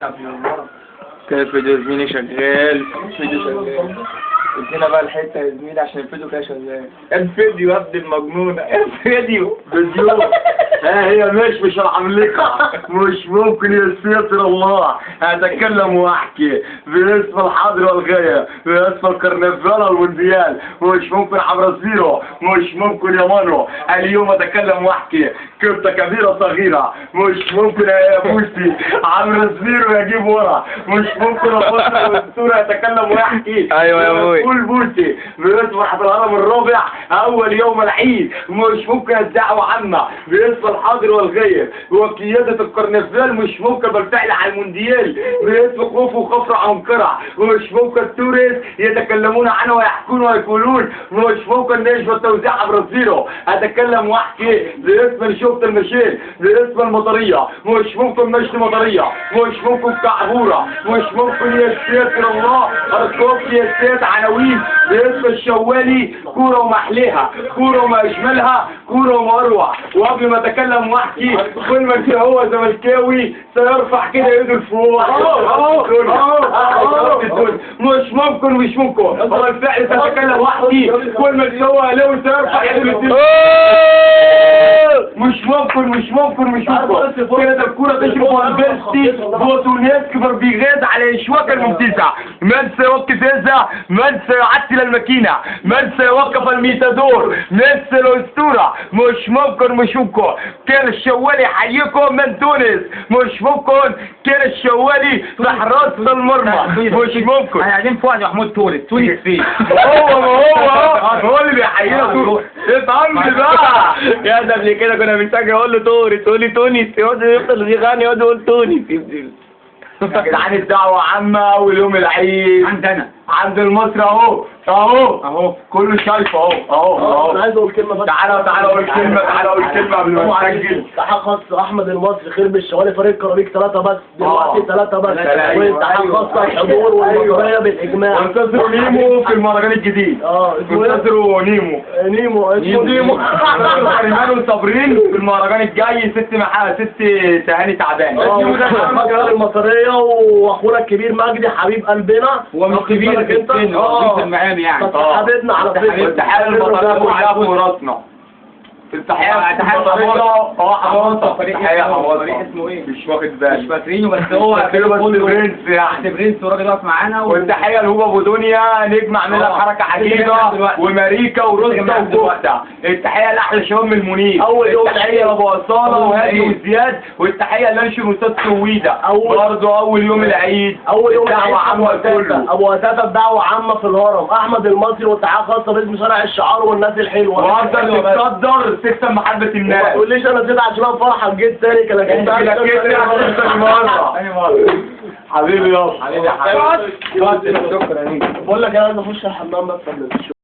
كده الفيديو يا زميلي شغال، الفيديو شغال. ادينا بقى الحتة يا زميلي عشان الفيديو كده شغال. الفيديو يا ابن المجنونة، الفيديو فيديو. ها هي مش العملاقة، مش ممكن يا ساتر الله. هتكلم واحكي باسم الحاضر والغاية، باسم الكرنفال والمونديال، مش ممكن عبر زيرو، مش ممكن يا مانو. اليوم اتكلم واحكي كبتة كبيرة صغيرة، مش ممكن يا بوسي عبر زيرو يجيب ورا، مش ممكن افصل الصورة. اتكلم واحكي. ايوه يا ابوي. كل بوسي باسم الهرم الرابع اول يوم العيد، مش ممكن الدعوة عامة باسم الحاضر والغير وقيادة الكرنفال، مش ممكن بالفعل على المونديال باسم خوف وخفرع عنقرع، مش ممكن توريس يتكلمون عنه ويحكون ويقولون، مش ممكن نجم التوزيع عبر الزيرو. اتكلم واحكي باسم شفت المشيل، باسم المطرية، مش ممكن مشي مطرية، مش ممكن كعبورة، مش ممكن يا ساتر الله ارقام سياسات عناوين باسم الشوالي. كورة ومحليها، كورة وما اجملها، كورة وما اروع. وقبل ما اتكلم واحكي كل ما هو زملكاوي سيرفع كده ايده لفوق. مش ممكن، مش ممكن هو الفعل. سأتكلم واحكي كل ما هو اهلاوي سيرفع ايده لفوق. مش ممكن، مش ممكن، مش ممكن. كانت الكرة تشرب والبيرستي بوتونيسك بربيغاز على الشواكة الممتازة. من سيوقف هذا؟ من سيعطل الماكينة؟ من سيوقف الميتادور؟ من الأسطورة؟ مش ممكن، مش ممكن. كان الشوالي حييكم من تونس، مش ممكن. كان الشوالي في حراسة المرمى، مش ممكن. احنا قاعدين فوق يا محمود. تونس، تونس فين؟ هو ما هو اللي بيحيينا تونس. افهمني بقى يا ده قبل كده كنا بنسجل اقول له تونس، تقول لي تونس، يقعد يفضل يغني يقعد يقول تونس. يا جدعان الدعوة عامة أول يوم العيد عندنا عند المصري أهو أهو أهو كله شايفه أهو أهو أهو. أنا عايز أقول كلمة بس. تعالى تعالى قول كلمة، تعالى قول كلمة قبل ما نسجل. تحقق أحمد المصري خير بالشوالي فريق كراميك 3 بس دلوقتي، 3 بس. وتحقق خاصة الحضور والمصرية بالإجماع. وانتظروا نيمو في المهرجان الجديد. انتظروا نيمو، نيمو اسمه نيمو. انتظروا كريمان وصابرين في المهرجان الجاي. ست محا ست تهاني تعبان. المجال المصرية واخونا الكبير مجدي حبيب قلبنا. هو مش كبير في السن، هو كبير في المقام يعني. حبيبنا على فكرة. التحية المطرية كلها في راسنا. التحية المطرية. حماصة. تحية حماصة. اسمه ايه؟ مش واخد بالي، مش فاكرينه بس هو بس برنس يعني، برنس وراجل واقف معانا. والتحية لهوبا ابو دنيا نجم عامل لك حركة عجيبة، وماريكا وروزا وكفتة. التحية لأحلى شباب من المنيب. أول يوم التحية لأبو أصالة وهادي وزياد، والتحية لانشي وأستاذ سويدة برضه. أول يوم العيد، أول يوم العيد عامة كله. أبو أساسة بدعوة عامة في الهرم. أحمد المصري والتحية خاصة باسم شارع الشعار والناس الحلوة. وأفضل تتصدر تكسب محبة الناس. ما تقوليش أنا زيد عشان فرحة جيت تاني كده كده مرة. حبيبي يابا، حبيبي يا حبيبي، شكرا ليك. بقول لك أنا عايز أخش الحمام بس قبل.